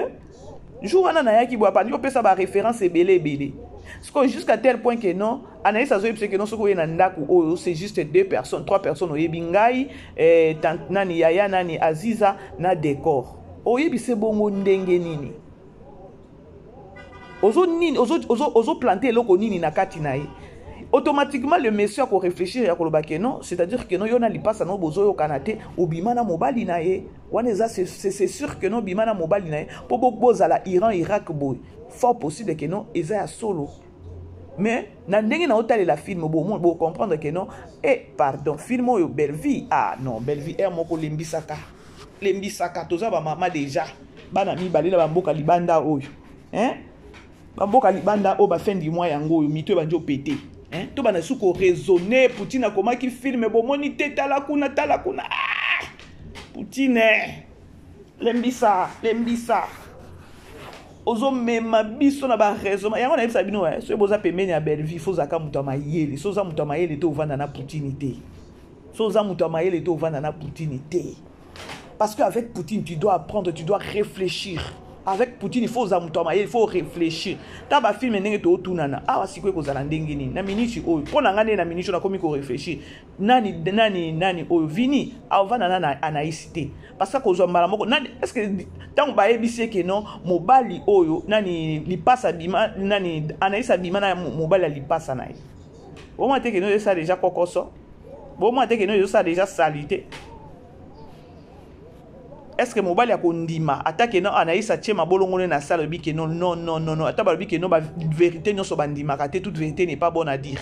jour wana nayaki boye abandi kopesa baréférence ebele ebele sikoyo jusqu'à tel point que non Anaïs azoyebisa ke non soki oye na ndako oyo c'est juste deux personnes trois personnes oyebi ngai eh, tante nani yaya nani Aziza na décor oyebise bongo ndenge nini ozo nini ozo ozo ozo planter eloko nini na kati na ye automatiquement le monsieur ako réfléchir ya koloba ke non c'est-à-dire que non yo na lipasa no bozoyokana te obima na mobali na ye wana eza c'est sûr que non obima na mobali na ye mpo bozala Iran Irak boye fort possible que non eza ya solo mais na ndenge na otalela film bo bo comprendre que non eh pardon film oyo Bellevue ah non Bellevue air moko lembisaka lembisaka toza ba mama déjà bana mibale na bamboka libanda oyo hein bamboka libanda oyo ba fin du mois yango oyo mito ebandi opete hein to bana su ko raisonner Poutine akomaki film bomoni te tala kuna tala kuna ah! Poutine lembisa lembisa ozomema biso na baraisonnement yango nayebisa bino eh, soki boza pembeni ya bellevue fo ozalaka moto ya mayele soki oza moto ya mayele te ovanda na poutine te soki oza moto ya mayele te ovanda na poutine te parce que avec poutine tu dois apprendre tu dois réfléchir avec poutine il faut oza moto ya mayele il faut réfléchir ta bafilme ndenge tootunana awa sikoyo ekozala ndenge nini na miniti oyo mpo na ngai nde na miniti oyo nakomi korefléchir nani nani nani oyo vini avanda na anaïs te parce que akozwa mbala moko nani est ce que ntango bayebisi ye ke non mobali oyo nani lipasa abima nani anaïs abima na mobali ya lipasa na ye bomona te ke non ezosala deja kokoso bomona te ke non ezosala deja salite est ce que mobali akondima ata ke non anaïs atie mabolongo ne na sala alobi ke non non non non ata balobi ke non ba vérité nyonso bandimaka te toute vérité n'est pas bonne à dire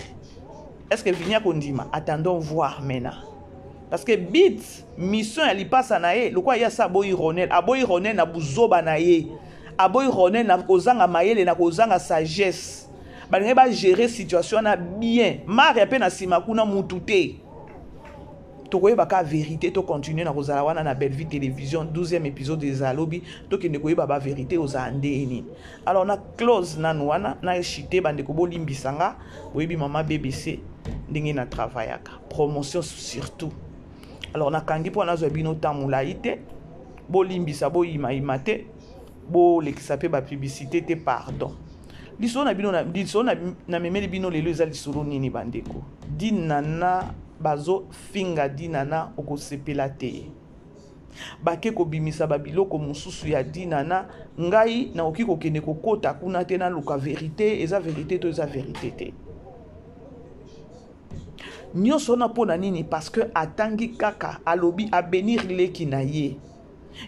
Est ce que Vini akondima? Attendons voir maintenant. Parce que bit mission ya lipasa na ye lokola ye asa aboyi Ronel, aboyi Ronel na buzoba na ye, aboyi Ronel na kozanga mayele na kozanga sagesse. Balingi ba gérer situation na bien. Maria pe na sima kuna mutu te. Tokoyeba ka vérité to continuer na kozala wana na Bellevue Télévision 12e épisode ezala lobi tokende koyeba ba vérité ozala ndenge nini. Alors na close nanu wana na chute bandeko bolimbisa nga boyebi mama bbc ndenge na travaillaka promotion surtout alors nakangi mpo nazwa bino temps molai te bolimbisa boyimayima te bolekisa mpe bapublicité te pardon lisolo na bino lisolo namemeli bino lelo eza lisolo nini bandeko dinana bazofinga dinana okosepela te bake kobimisa babiloko mosusu ya dinana ngai nakoki kokende kokota kuna te naluka verite eza verite to eza verite te nyonso wana mpo na nini parce que atangi kaka alobi abenir leki na ye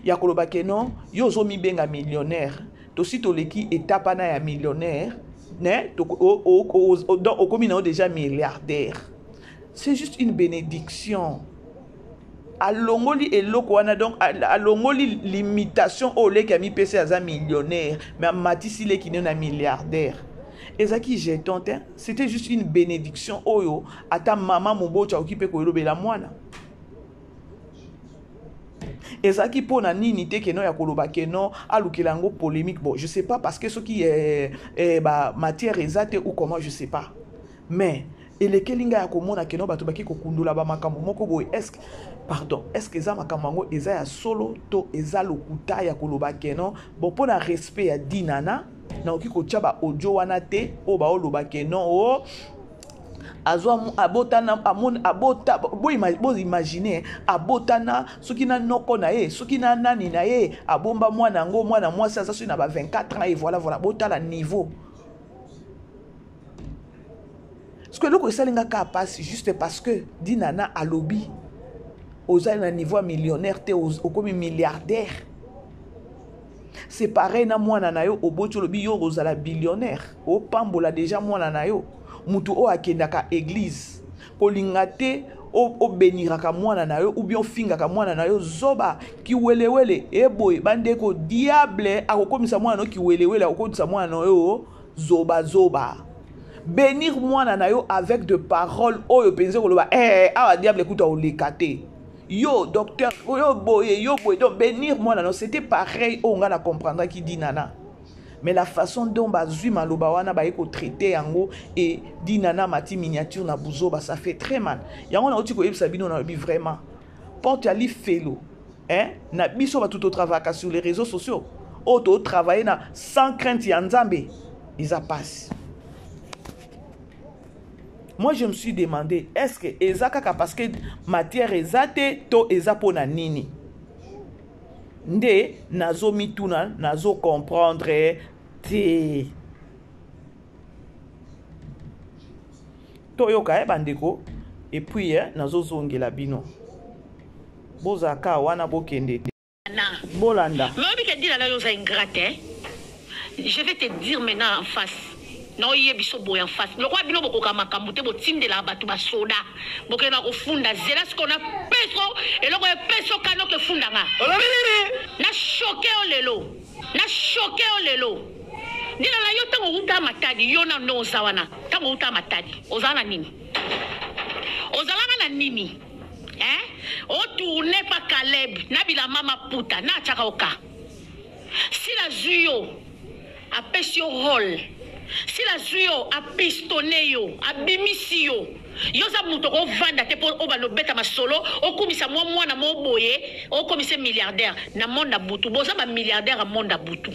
ya koloba ke non yo ozomibenga millionnaire tosi toleki etape wana ya millionnaire ne okomi na yo déjà milliardaire c'est juste une bénédiction alongoli eloko wana donc alongoli limitation oyo leki amipesi aza millionnaire mais amatisi leki ne na milliardaire ezalaki jeton te c'était juste une bénédiction oyo ata mama moboti akoki mpe koyelobela mwana ezalaki mpo na nini te keno ya koloba keno alukela yango polémique bon je sais pas parce que soki eh, eh, ba matière eza te ou comment je sais pas mais elekeli ngai ya komona keno bato baki kokundola bamakambo moko boye est pardon est ce que eza makambo yango eza ya solo to eza lokuta ya koloba keno bon mpo na respect ya dinana nakoki kotya ba audio wana te oyo baoloba keno o oh, azwa abotana amoni abota boimagine abotana soki na noko na ye soki na nani na ye abomba mwana yango mwana mwasi aza soki na ba 24 ans et voilà voilà botala niveau Parce eloko esali nga kaka pasi juste parce que dinana alobi oza na niveau ya millionnaire te okomi milliardaire c'est pareil na mwana na yo oboti olobi yo ozala billionnaire opambola deja mwana na yo motu oyo akendaka église kolinga te obeniraka mwana na yo ou bien ofingaka mwana na yo zoba kiwelewele eboye bandeko diable akokomisa mwana na yo kiwelewele akokomisa mwana na yo zoba zoba benir mwana na yo avec de paroles oyo mpenza koloba eh, awa diable ekuta oleka te yo docteur yo boye yo boye donc benir mwana no c'était pareil oyo ngai na comprendraki dinana. Mais la façon dont bazwi maloba wana baye kotraite yango e dinana mati miniature na buzoba, ça fait très mal. Yango nauti koyebisa bino, nalobi vraiment porte ya lifelo, hein? Na biso bato totravaka sur les réseaux sociaux, oyo totravaille na sans crainte ya Nzambe, eza pasi. Moi, je me suis demandé, est-ce que eza kaka parce que matière eza te to eza mpona nini? Nde nazomituna, nazocomprendre te. Toyoka ye bandeko, et puis nazozongela bino. Bozalaka wana, bokende te. Bolanda. Mais oyebi ke Dila na yo oza ingrate, hein? Je vais te dire maintenant en face. Naoyebi so boye en face. Lokola bino bokoka makambo te, botindelaka bato basoda. Bokenda kofunda zela sikoyo na peso eloko epeso kano ke funda nga. Olobi nini? Na choqué yo lelo. Na choqué yo lelo. Dila na yo ntango outa Matadi, yo na ndo oza wana. Ntango outa Matadi, ozala na nini? Ozalaka na nini? Hein? O tourner pa Caleb na bilamba maputa na atiaka oka. Sila zwi yo apesi yo role. Sila zwi yo apistonne yo, abimisi yo. Yo oza moto okovanda te mpo obanda obeta masolo, okumisa mwa mwana mo boye, okomisa milliardaire na monde ya butu. Boza ba milliardaire ya monde ya butu.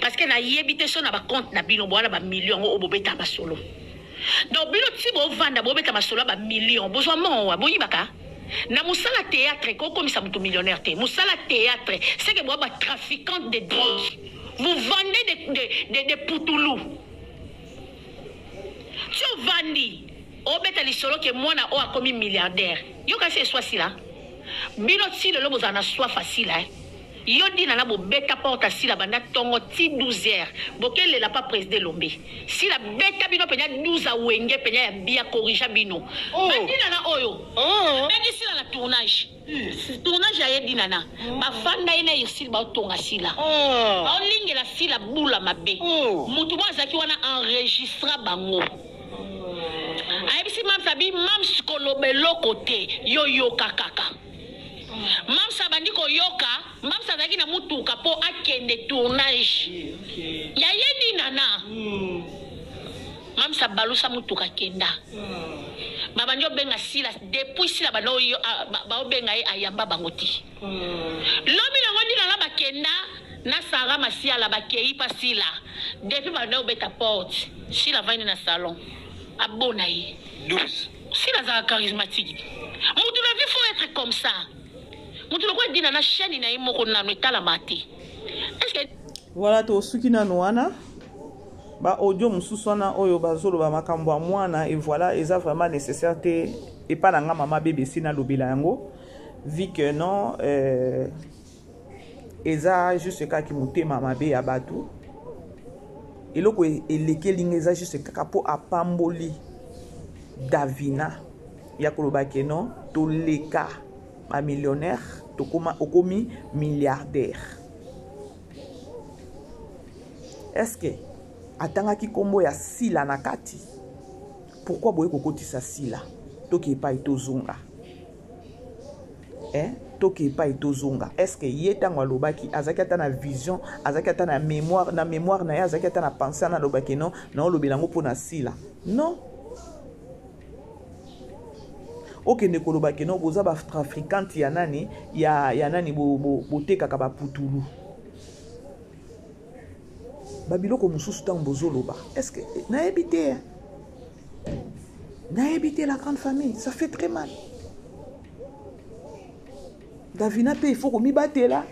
Parce que nayebi te so na ba compte na bino bowana ba million yango oyo bobeta masolo. Donc bino ti bovanda bobeta masolo ya ba million, bozwa mbongo wa boyibaka na mosala théâtre kokomisa moto millionnaire te. Mosala théâtre, c'est que boa ba trafiquante de drogue, vous vendez de putulu. Ti ovandi obeta lisolo ke mwana oyo akomi milliardaire, yo kasi eswa sila bino ti lelo bozala na swa facile, eh? Yo Dina na bobeta porte sila banda tongo ti 12 heures bokelela pa president Elombe sila beta bino penya 12 a wenge penya ya bia corrigea bino. Oh. Ba Dina na oyo. Oh. Bengi sila na tournage. Tournage ya ye Dina na. Bafanda ye na Ursule baotonga sila. Oh. Baolingela sila bula mabe. Oh. Mutu mo azalaki wana enregistra bango. Ayebisi Mams abi Mams koloba eloko te yo yoka kaka. Mams abandi koyoka, Mams azalaki na mutuka po akende tournage ya ye Dinana. Mams abalusa mutuka akenda. Babandi obenga Sila, depuis Sila banda oyo baobenga ye ayamba bango te. Lobi nango Dinana bakenda na Sarah Masiala bakei pa Sila. Depuis banda obeta porte, Sila avandi na salon abona ye. 12. Sila azalaka charismatique. Mutu na vie faut être comme ça. Mutu lokola Dina na chaîne na ye moko nanu etalama te. Est-ce que Voilà, tosuki nanu wana. Ba audio mosusu wana oyo bazoloba makambo ya mwana, et voilà, eza vraiment nécessaire te epa na nga mama BBC nalobela yango, vu que non, eza juste kaka motema mabe ya bato. Eloko elekeli nga eza juste kaka po apamboli Davina ya koloba ke non, toleka ba millionnaire, tokoma okomi milliardaire. Est-ce que atangaki kombo ya Sila na kati? Pourquoi boye kokotisa Sila? Toki epai tozonga. Eh? Toki epai tozonga. Est-ce que ye tango alobaki azaki ata na vision, azaki ata na mémoire, na mémoire na ye azaki ata na pensée na alobaki non, na olobela ngo pona Sila? Non. Okende koloba ke non, boza ba trafiquante ya nani, ya nani, bo, bo, botekaka ba putulu. Ba biloko mosusu tango bozoloba. Est-ce que nayebi te, hein? Nayebi te la grande famille, ça fait très mal. Davina pe il faut komibatela.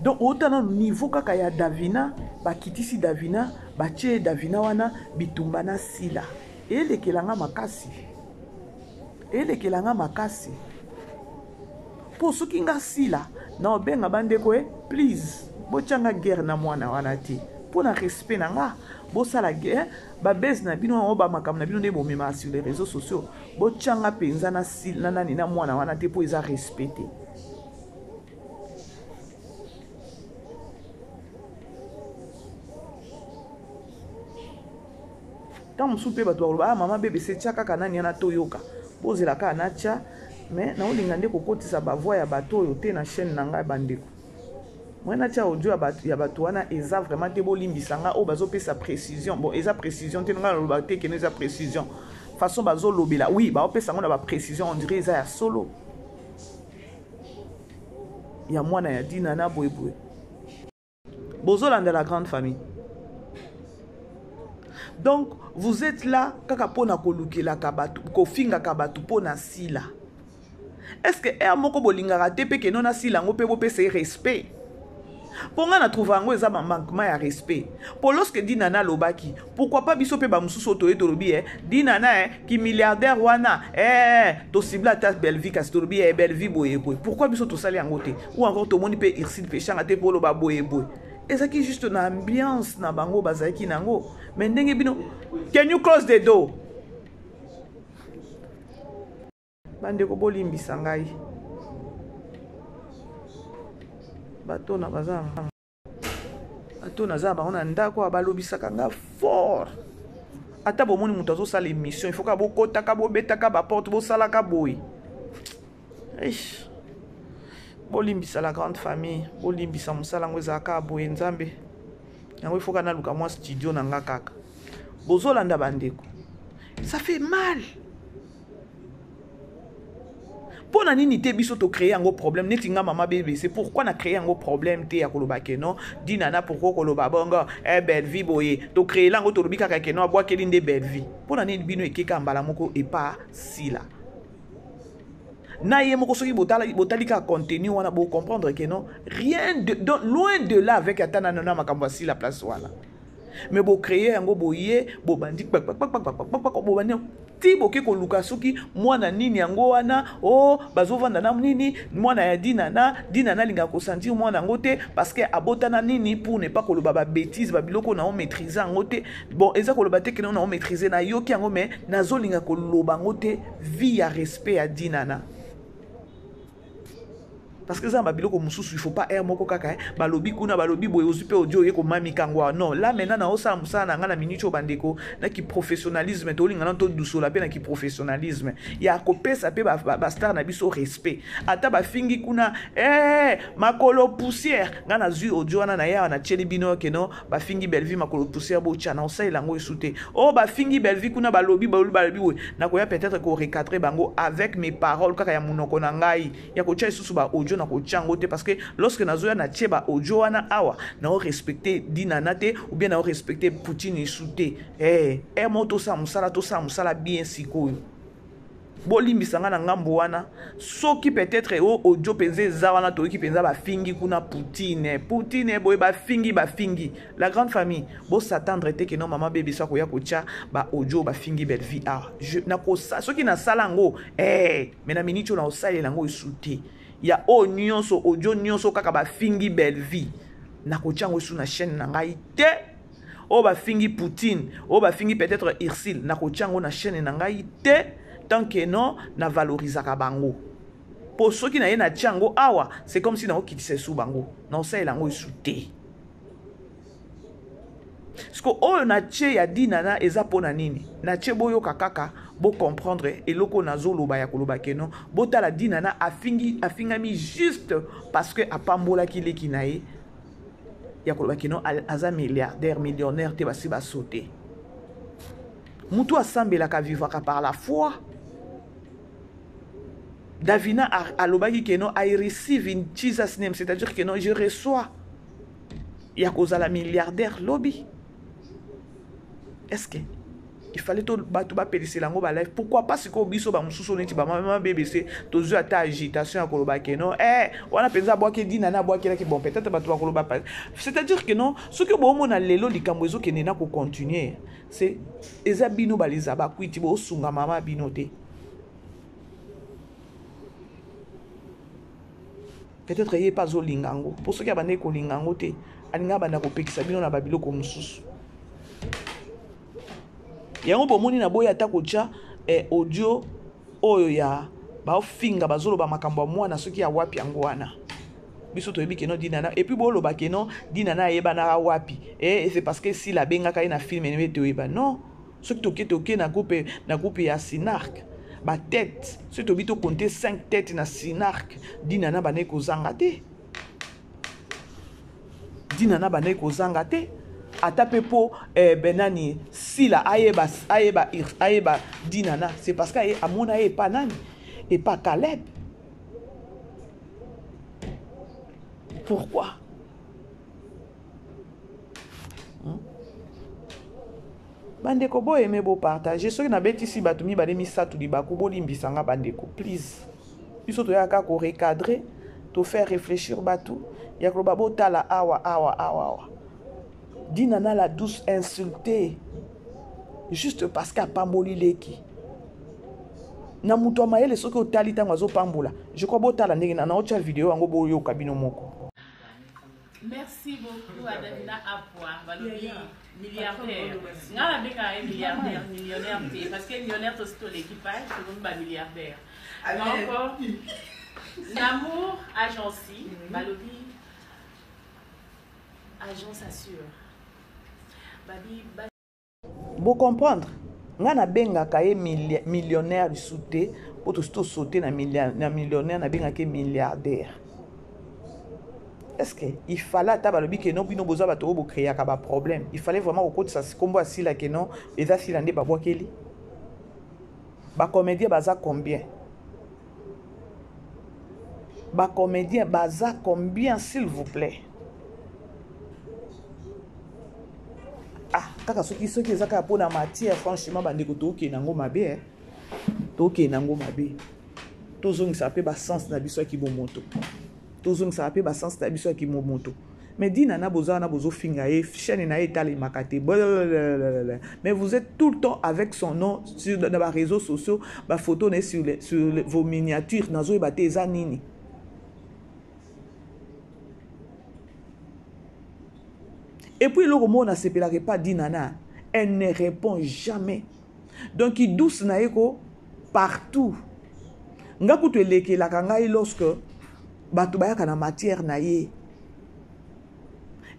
Donc autant na niveau kaka ya Davina, bakitisi Davina, batie Davina wana bitumba na Sila. Elekelanga makasi. Elekelanga makasi. Po soki nga Sila na obenga bandeko, please, botianga guerre na mwana wana te. Po na respect na nga, bosala guerre, ba base na bino yango, ba makambo na bino nde bomema sur les réseaux sociaux. Botianga penza na Sila, na nani, na mwana wana te po eza respect te. Tant mosusu mpe bato bakoloba, ah, mama BBC, tia kaka nani wana toyoka. Bozela kaka na tia, mais naolinga nde kokotisa ba voix ya bato oyo te na chaîne na ngai bandeko. Moi natia audio ya bato ya bato wana eza vraiment te bolimbisa nga oyo bazopesa précision. Bon, eza précision te nga naloba te keno eza précision. Façon bazolobela, oui, baopesa yango na ba précision, on dirait eza ya solo. Ya mwana ya Dina na boye boye. Bozolanda la grande famille. Donc, vous êtes là kaka pona kolukelaka bato, kofingaka bato pona sila. Est-ce que er moko bolingaka te pe keno na sila yango pe bopesa ye respect? Mpo nga na trouve yango eza manquement ya respect. Mpo lorsque Dinana alobaki, pourquoi pas biso pe ba mosusu oyo toye tolobi eh, Dinana eh, ki milliardaire wana eh, to cible ata Bellevue kasi tolobi eh, Bellevue boye boye. Pourquoi biso tosali yango te? Ou encore tomoni pe Ursule Peshanga te po oloba boye boye. Ezalaki juste na ambiance na bango bazalaki nango. Mais ndenge bino, can you close the door? Bandeko bolimbisa ngai. Bato na baza bato naza bango na ndako awa balobisaka nga fort. Ata bomoni moto azosala émission, il faut ka bokotaka bobetaka ba porte bosalaka boye. Eish. Bolimbisa la grande famille, bolimbisa mosala yango ezalaka boye Nzambe. Yango il faut ka naluka mwa studio na nga kaka. Bozolanda bandeko. Ça fait mal. Mpo na nini te biso to créer yango problème neti nga mama BBC, pourquoi na créer yango problème te ya koloba ke non Dinana, pourquoi koloba bongo eh Bellevue boye to créer yango tolobi kaka ke non abwakeli nde Bellevue. Mpo na nini bino ekeka mbala moko epa sila na ye moko soki botali, botali kaka contenu wana bo comprendre ke non rien de, donc, loin de là avec ata na na makambo ya sila place wana. Mais bo créer yango boye bobandi bobandi ti boke koluka soki mwana nini yango wana o oh, bazovanda na nini mwana ya Dinana. Dinana alingaka kosentir mwana yango te parce que abotana nini pour ne pas koloba ba bêtise ba biloko na o maîtriser yango te. Bon, eza koloba te keno na o maîtriser na yoki yango mais nazolinga koloba yango te vie ya respect ya Dinana. Parce que eza ba biloko mosusu il faut pas air moko kaka, hein. Balobi kuna balobi boye ozwi pe audio ye komamika yango awa. Non, là maintenant na osala mosala na nga na minute oyo bandeko na ki professionnalisme tolinga na to dusola pe na ki professionnalisme ya kopesa pe ba star na biso respect. Ata bafingi kuna, eh, makolo poussière nga nazwi audio wana na yawa na tieli bino ke non bafingi Bellevue makolo poussière botya na osalela yango esu te. Oh, bafingi Bellevue kuna balobi, balobi, balobi boye. Nakoya peut-être ko recadrer bango avec mes paroles kaka ya monoko na ngai. Ya kotia lisusu ba audio na kotia yango te parce que lorsque nazoya na tie ba audio wana awa na o respecter Dinana te ou bien na o respecter Poutine esu te. Eh, eh, mo tosala mosala, tosala mosala bien sikoyo. Bolimbisa nga na ngambo wana soki peut-être o audio penza eza wana toyoki penza bafingi kuna Poutine, Poutine boye bafingi, bafingi. La grande famille, bo s'attendre te que non maman bébé sa koya kotia ba audio bafingi Bellevue awa. Je na kosa soki na sala yango, eh, mais na minute na osalela yango esu te. Ya o nyonso audio nyonso kaka bafingi Bellevue. Na kotia yango esu na chaîne na ngai te. Oyo bafingi Poutine, oyo bafingi peut-être Ursule, na kotia yango na chaîne na ngai te tant que non na valorisaka bango. Po soki na ye na tia yango awa, c'est comme si na okitisa esu bango, na osalela yango esu te. Siko oyo na tie ya Dinana eza pona nini? Na tie boyoka kaka bo comprendre eloko nazoloba ya koloba ke non botala Dinana afingi, afingami juste parce que apambolaki leki na ye ya koloba ke non aza milliardaire, millionnaire te basi basote. Mutu asambelaka vivaka par la foi. Davina alobaki ke non I receive in Jesus name, c'est-à-dire que non je reçois ya kozala milliardaire lobby. Est-ce que il fallait to bato bapelisela yango ba live? Pourquoi pas sikoyo biso ba mosusu neti ba mama BBC tozwi ata agitation ya koloba ke non, eh, wana mpenza abwaki Dinana, abwakelaki bon peut-être bato bakoloba pas. C'est-à-dire que non soki bomona lelo likambo ezokende na kocontinuer, c'est eza bino baleza bakwiti bosunga mama bino te. Peut-être ye pas azolinga yango, po soki abandaki kolinga yango te, alinga abanda kopekisa bino na babiloko mosusu. Yango bomoni na boyi ata kotia, eh, audio oyo ya baofinga bazoloba makambo ya mwana soki ya wapi yango wana. Biso toyebi ke non Dinana, et puis boloba ke non Dinana ayebanaka wapi. Eh, c'est parce que Sila abengaka ye na film ne toyeba. Non, soki toke toke na groupe, na groupe ya Sinark, ba tête, soki tobi to compter 5 têtes na Sinark, Dinana bana ekozanga te. Dinana abandaki kozanga te ata mpe mpo eh, benani sila ayeba, ayeba, ayeba Dinana, c'est parce que amona ye epa nani, epa Caleb. Pourquoi? Bandeko, boyeme, bopartage. Soki nabetisi bato mibale, misato libaku, bolimbisa nga bandeko, please. Biso toyaka kaka korecadre, tofaire réfléchir bato ya koloba botala awa awa awa awa. Dinana la douce insultée juste parce que apamboli leki na moto ya mayele. Soki otali ntango azopambola, je crois botala ndenge na naotya video yango, boyoka bino moko. Merci beaucoup à Davina Apwa, balobi milliardaire. Nga nabengaka ye milliardaire, millionnaire te, parce que millionnaire tosi toleki page, tokomi ba milliardaire. Donc, Namour Agency, balobi agence assure. Babi Bocomprendre ngai, nabengaka ye millionnaire lisu te, mpo tosi tosaute na millionnaire, nabengaka ye milliardaire. Est ce que il fallait ata balobi ke non, bino boza bato oyo bocréaka baproblème, il fallait vraiment kokotisa nkombo ya Sila ke non, eza Sila nde babwakeli? Bacomédien baza combien? Bacomédien baza combien, s'il vous plaît? Ah, kaka soki eza kaka mpona matière, franchement bandeko, tookende yango mabe, eh? Tookende yango mabe. Tozongisaka mpe basens na biso ya kibomoto, tozongisaka mpe basens na biso ya kimomoto. Mais Dinana, boza wana, bozofinga ye, chaîne na ye etalemaka te, mais vous êtes tout le temps avec son nom sur na baréseaux sociaux, bafoto na ye sur vos miniatures. Nazoyeba te eza nini. Et puis eloko moko nasepelaka epa Dinana, elle ne répond jamais. Donc douce na ye ko partout. Nga kutu elekelaka ngai lorsque bato bayaka na matière na ye.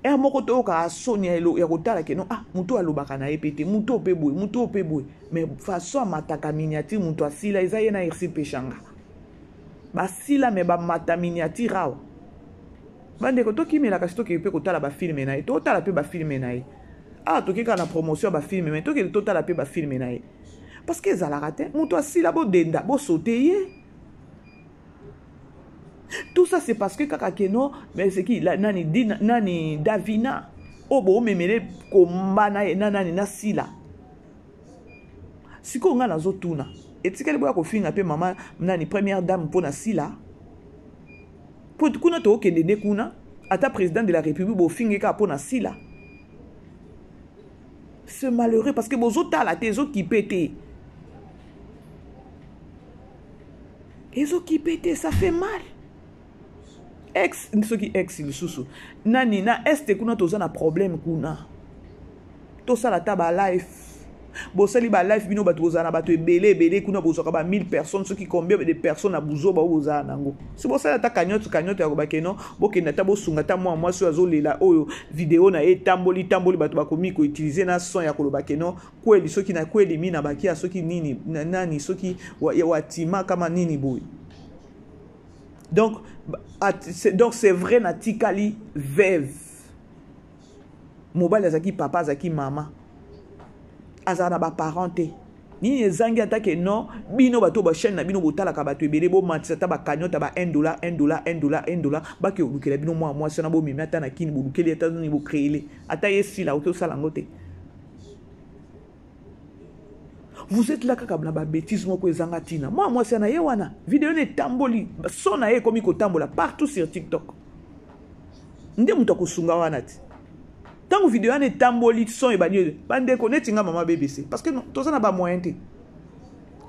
Ere moko toyokaka soni ya kotala ke non, ah, motu alobaka na ye mpe te, motu oyo mpe boye, motu oyo mpe boye, mais façon amataka miniature, moto asila eza ye na Ersi Peshanga basila, me bamata miniature awa. Bandeko, tokimelaka si tokende mpe kotala bafilme na ye, totala mpe bafilme na ye. Awa toke kaka na promotion ya bafilme, me tokende totala mpe bafilme na ye, parce que ezalaka te, moto asila, bodenda, bosote ye. Tout ça, c'est parce que kaka keno, mais c'est qui la, nani, Dina, nani Davina oyo boomemele komba na, na nani, na Sila. Sikoyo ngai nazotuna, etikali boya kofinga mpe mama nani, première dame, mpo na Sila, mpo kuna tookende nde kuna, ata président de la République bofingi kaka mpo na Sila. C'est malheureux, parce que bozotala te, ezokipe te, ezokipe te, ça fait mal. Ex soki ex lisusu nani na este kuna, toza na problème kuna. Tosala ata balive, bosali balive, bino bato bozala na bato ebele ebele kuna, bozwaka ba 1000 personnes, soki combien de personnes na buzoba oyo bozala nango. So bosali ata cagnotte, cagnotte ya kobakeno, bokende ata bosunga ata mwa mwasi oyo azolela, oyo video na ye etamboli tamboli, bato bakomi koutiliser na son ya koloba keno kweli soki na kweli mi na bakia soki nini nani soki watima kama nini boye. Donc c'est vrai, natikali veuve. Mobali azalaki papa, azalaki mama, azala na baparent te. Nini ezangi? Ata ke non, bino bato bachaîne na bino botalaka bato ebele, bomatisa ata bacagnotte ba 1 dollar, 1 dollar, 1 dollar, 1 dollar, bake olukela bino mwa mwasi wana, bomemi ata na kini, bolukeli ata nini, bocréele ata ye sila oki osala yango te. Vous êtes là kaka na babêtise moko ezanga ntina. Mwa mwasi na ye wana, video na etamboli, son na ye ekomi kotambola partout sur TikTok. Nde moto akosunga wana te. Ntango video wana etamboli, son ebandi, bandeko neti nga mama BBC, parce que toza na bamoyen te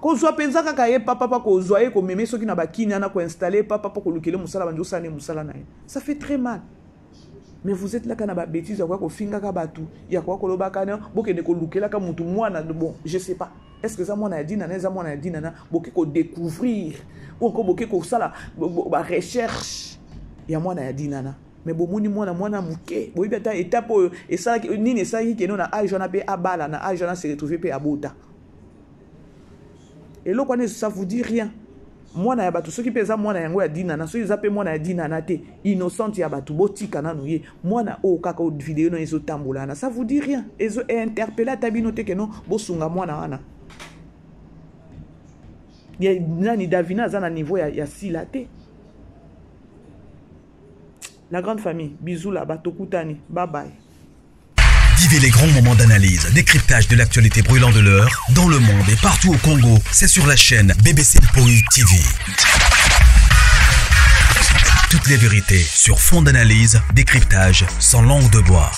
kozwa mpenza kaka ye papapa, kozwa ye, komeme soki na bakini wana, koinstalle papapa, kolukele mosala, bandi osala ne mosala na ye. Ça fait très mal, mais vous êtes là kaka na babêtise ya koya kofingaka bato, ya koya kolobaka na bokende kolukelaka mutu mwana. Bon, je sais pas, est ce que eza mwana ya Dinana? Eza mwana ya Dinana, boke kodécouvrir ou encore boke kosala barecherche ya mwana ya Dinana, mais bomoni mwana, mwana moke, boyebi ata étape oyo esalaki nini, esalaki keno na age wana mpe abala, na age wana se retrouve mpe abota. Eloko wana, ça vous dit rien? Mwana ya bato, soki mpe eza mwana yango ya Dinana, soki eza mpe mwana ya Dinana te, innocente ya bato, botika nanu ye. Mwana oyo kaka oyo video na ezotambola wana, ça vous dit rien? Ezo interpelle ata bino te ke non, bosunga mwana wana. Ya, nani Davina aza na niveau ya, ya Sila te. La grande famille, bisous là-bas, tokutani, bye bye. Vivez les grands moments d'analyse, décryptage de l'actualité brûlante de l'heure, dans le monde et partout au Congo. C'est sur la chaîne BBC Mpoi TV. Toutes les vérités sur fond d'analyse, décryptage, sans langue de bois.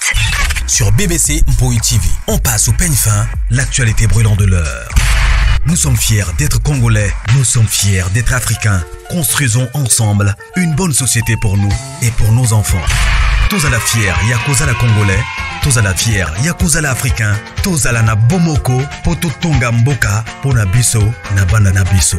Sur BBC Mpoi TV, on passe au peigne fin l'actualité brûlante de l'heure. Nous sommes fiers d'être Congolais, nous sommes fiers d'être Africains. Construisons ensemble une bonne société pour nous et pour nos enfants. Tous à la fière, Yakuza la Congolais, tous à la fière, Yakuza la Africain, tous à la na Bomoko, Poto Tonga Mboka, Pona Biso, na Bana na Biso.